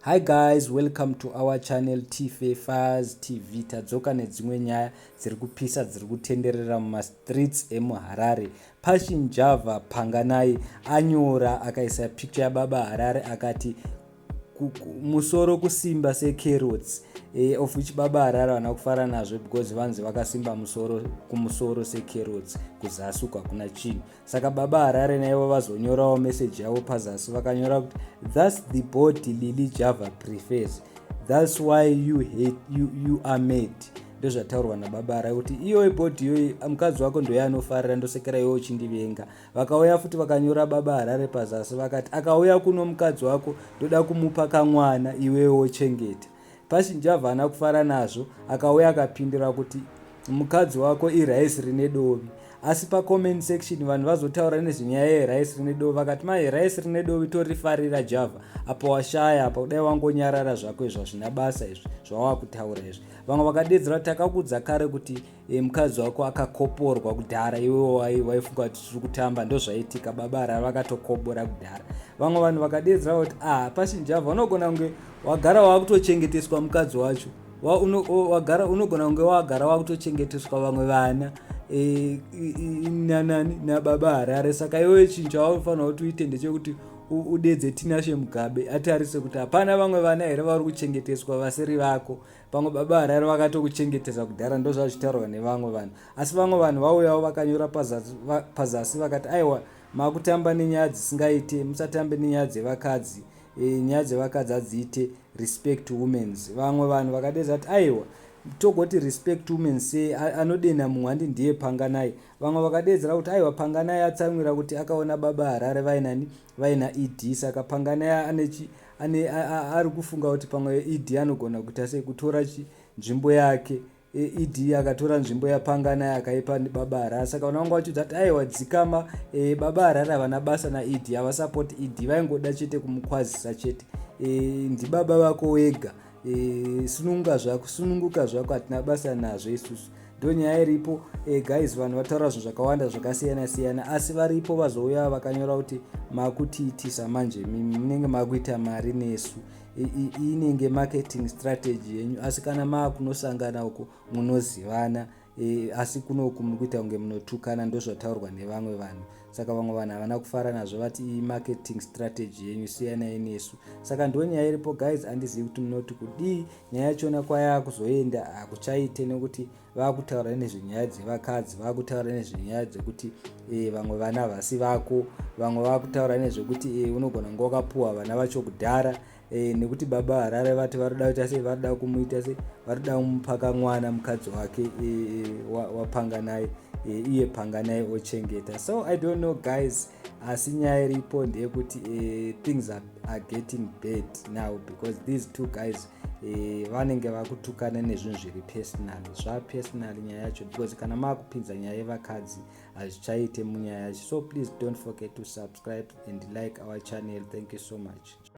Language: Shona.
Hi guys, welcome to our channel Tfafaz TV. Tadzoka nedzimwe nyaya dziri kupisa, dziri kutenderera mumastreets emuHarare. Passion Java Panganai anyora akaisa picture yababa Harare, akati musoro kusimba secarrots, of which baba Harare vana kufara nazvo because vanzi vakasimba musoro, kumusoro secarrots, kuzasi uko hakuna chinhu. Saka baba Harare naivo vazonyorawo meseji yavo pazasi, vakanyora kuti, "That's the body Lily Java prefers. That's why you hate you, you are made." Ndozvataurwa nababa Harare kuti iyoyi body iyoyi mukadzi wako ndoyaanofarira, ndosekera iwe uchindivenga. Vakauya futi vakanyora baba Harare pazasi, vakati, "Akauya kuno mukadzi wako, ndoda kumupa kamwana, iwewe wochengeta." Passion Java haana kufara nazvo, akauya akapindura kuti mukadzi wako iraisi rine dovi. Asi pacomment section vanhu vazotaura nezvenyaya yeraisi rine dovi, vakati, "Mai, raisi rine dovi torifarira. Java, apo washaya apa, kudai wangonyarara zvako, izvo hazvina basa izvi zvawakutaura izvi." Vamwe vakadedzera kuti, "Takakudza kare kuti mukadzi wako akakoporwa kudhara, iwewo waifunga kuti tiri kutamba. Ndozvaitika, baba Harare vakatokobora kudhara." Vamwe vanhu vakadedzera kuti, "Ah, Passion Java, unogona kunge wagara wakutochengeteswa mukadzi wacho, wagara unogona kunge wagara wakutochengeteswa vamwe vana nanani nababa Harare. Saka iwewe chinhu chaunofanira kuti uite ndechekuti udedze Tinashe Mugabe atarise kuti hapana vamwe vana here vari kuchengeteswa vasiri vako. Pamwe baba Harare vakatokuchengetesa kudhara." Ndo zvazvitaurwa nevamwe vanhu. Asi vamwe vanhu vauyawo vakanyora pazasi vakati, "Aiwa, makutamba nenyaya dzisingaite, musatambe nenyaya dzevakadzi. Nyaya dzevakadzi hadziite, respect womens." Vamwe vanhu vakadedza kuti, "Aiwa, togoti respect women sei? Anodena mumwe handi ndiye Panganai." Vamwe vakadedzera kuti, "Aiwa, Panganai atsamwira kuti akaona baba Harare vainani, vaina ED. Saka Panganai ari kufunga kuti pamwe ED anogona kuita sei, kutora nzvimbo yake. ED akatora nzvimbo yaPanganai akaipa baba Harare." Saka vana vangu vachiudza kuti, "Aiwa, dzikama. Baba Harare havana basa naED, havasapoti ED, vaingoda chete kumukwazisa chete. Ndibaba vako wega. Sununguka zvako, sununguka zvako, hatina basa nazvo isusu." Ndo nyaya iripo, guys. Vanhu vataura zvinhu zvakawanda zvakasiyana siyana, asi varipo vazouya vakanyora kuti, "Makutiitisa manje, munenge makuita mari nesu, inenge marketing strategy yenyu. Asi kana maakunosangana uko munozivana, asi kunoku muri kuita kunge munotukana." Ndozvataurwa nevamwe vanhu. Saka vamwe vanhu havana kufara nazvo, vati, "Imarketing strategy yenyu, siyanai nesu." Saka ndo nyaya iripo, guys. Handizivi kuti munoti kudii. Nyaya yachona kwayakuzoenda hakuchaite nekuti vaakutaura nezvenyaya dzevakadzi, vaakutaura nezvenyaya dzekuti vamwe vana havasi vako, vamwe vaakutaura nezvekuti unogona kunge wakapuhwa vana vacho kudhara, nekuti baba Harare vati varikuda kuita sei, varikuda kumuita sei, varikuda kumupaka mwana mukadzi wake waPanganai, iye Panganai ochengeta. So I don't know, guys, asi nyaya iripo ndeyekuti things are getting bad now because these two guys vanenge vakutukana nezvinhu zviri personal, zvapersonal nyaya yacho, because kana maakupinza nyaya yevakadzi hazvichaite munyaya yacho. So please don't forget to subscribe and like our channel. Thank you so much.